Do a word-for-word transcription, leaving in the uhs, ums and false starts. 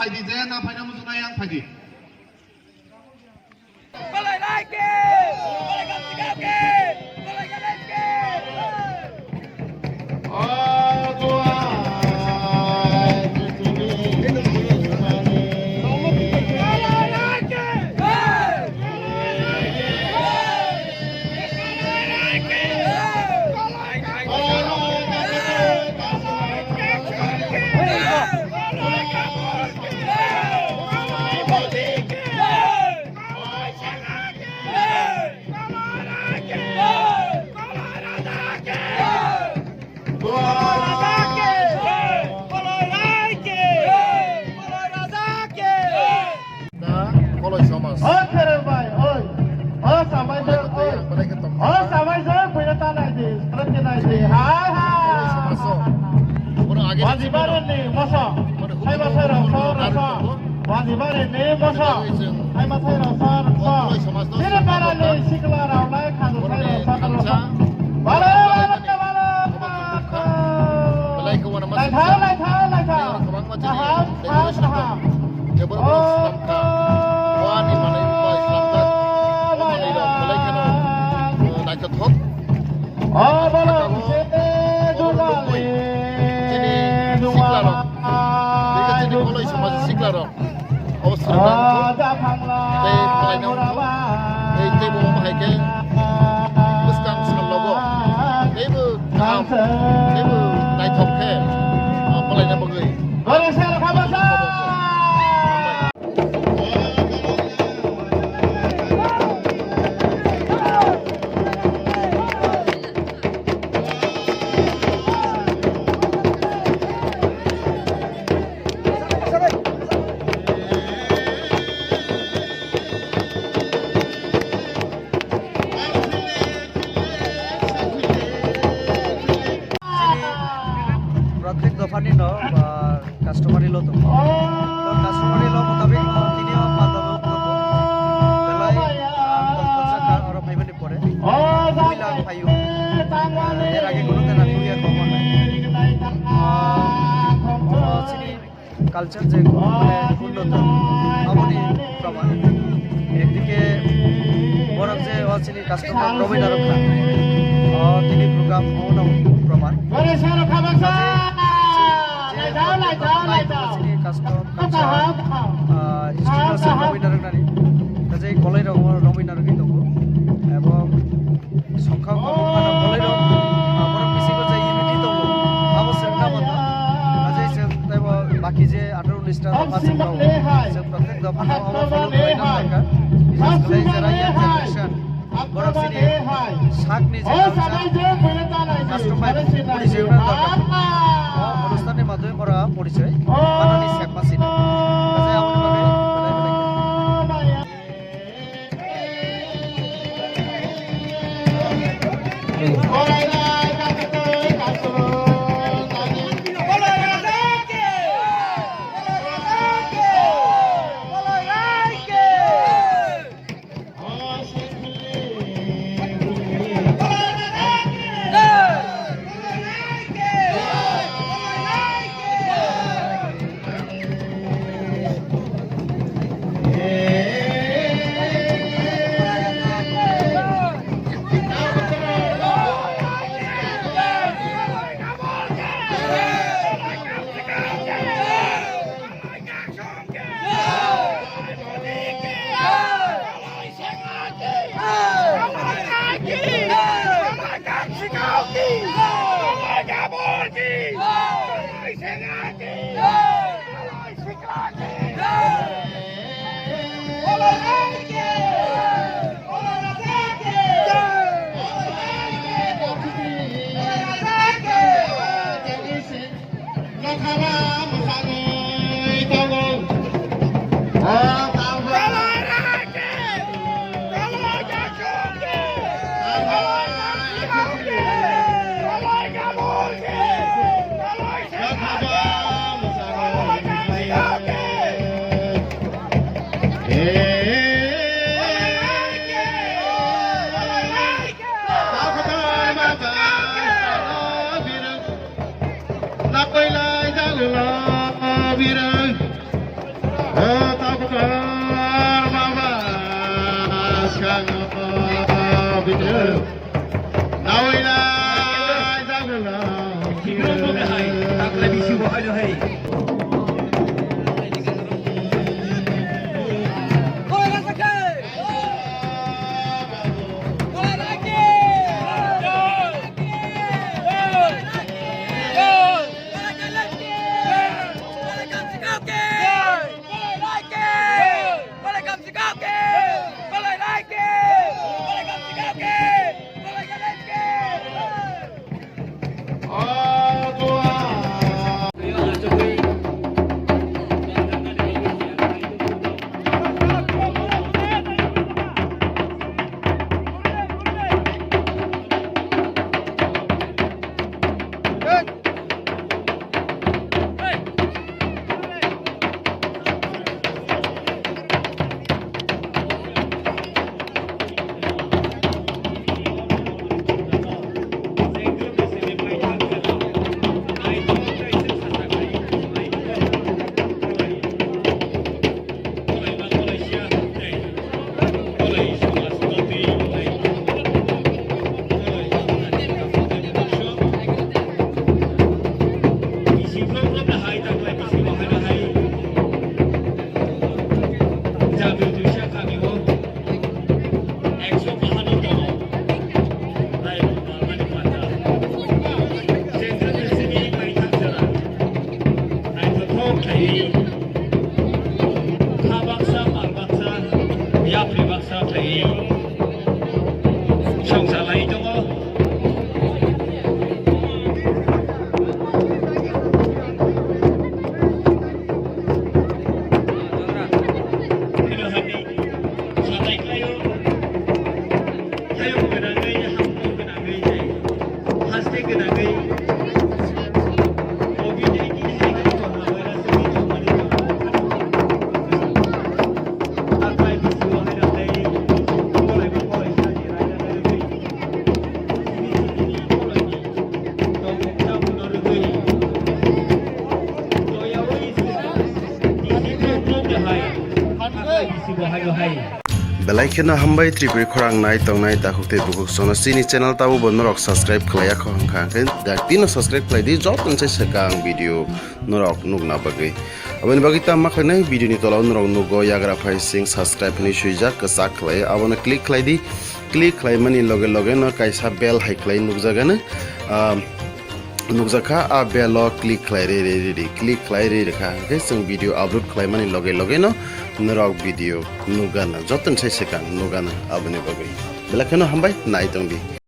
Phaidi je na phaina muchunai ang phaidi. Da Koloi Somaj. O Kherel bai, oi. O samai se, oi. O samai se, buina ta nai di, strap ke nai di. Hai, hai. Koloi Somaj so. Bono age Waji bare ni moso. Hai ba sai rok so, rok so. Waji bare ni moso. Hai ba sai rok so, rok so. Koloi Somaj no. Sini para ni sikla rok lai khadu sai rok so, rok so. Bale, bale, bale. Belai khe uanama sijak. Laithao, laithao, laithao. Kwbangma chini decoration kha. Tei borok borok slam kha. Uani manwi bai slamjak. O manwi rok belai kheno, eh, naithothok. Saka o borok rok nugwi chini sikla rok. Tei khe chini Koloi Somaj sikla rok. Obo swrwngna wngkha. Tei palaina wngkha. Tei teibo omo hai khe bwskang salrogo teibo kaham, teibo naithok khe, ah, palaina bagwi. Pratyek dophani no, ah, customary law tongo. To customary law motabik tini o pandabo tongo. Belai, ah, tongthokjak kha oro phaimani pore. Puila ang phaio. Ah, er age kono tena tuya kho mannai. Ah, oro chini culture je mane unnoto, aboni proman. Ekdike borok je o chini custom rok romwi narwk kha, o tini program omono proman. Chini custom culture, ah, history rok se romwi narwknani, kaje koloi rok romwi narwgwi tongo, ebong songkha kwbangma no bolai rok, ah, borok bisingo je unity tongo, abo se wngna mano. Ajai se teibo baki je atharo unis ta dopha chwng tongo, se protek dopha no obo follow khlai na nangkha. Bises khlai jera young generation, borok chini sakni je culture, custom bai porichoi wngna dorkar. O onusthan ni madhyome borok porichoi manani sekma sini. Ajai aboni bagwi belai belai khe. Kha baksa, mal baksa, yapri baksa khlaiwi songsa lai tongo. Hino hani satai khlaio, hayung gwnangwi, hamkuk gwnangwi, haste gwnangwi. Belai kheno hambai Tripuri khorang nai tongnai takhuk tei bukhuk sono chini channel tabo bo norok subscribe khlaiya kho hwnkha hwnkhe da tino subscribe khlai di joto se swkang video norok nukna bagwi. Aboni bagwi tamo khlainai video ni tola o norok nugo yagra phai sing subscribe hinwi swijak kwchak khlai abono click khlai di. Click khlaimani loge loge no kaisa bell hai khlai nukjagano. Ah, nukjakha, a bell o click khlai re, re, re, re, click khlai re, re kha. Hwnkhe chwng video upload khlaimani loge loge no norok video nugana, joto ni sai swkang nugana aboni bagwi. Belai kheno hambai, nai tong di.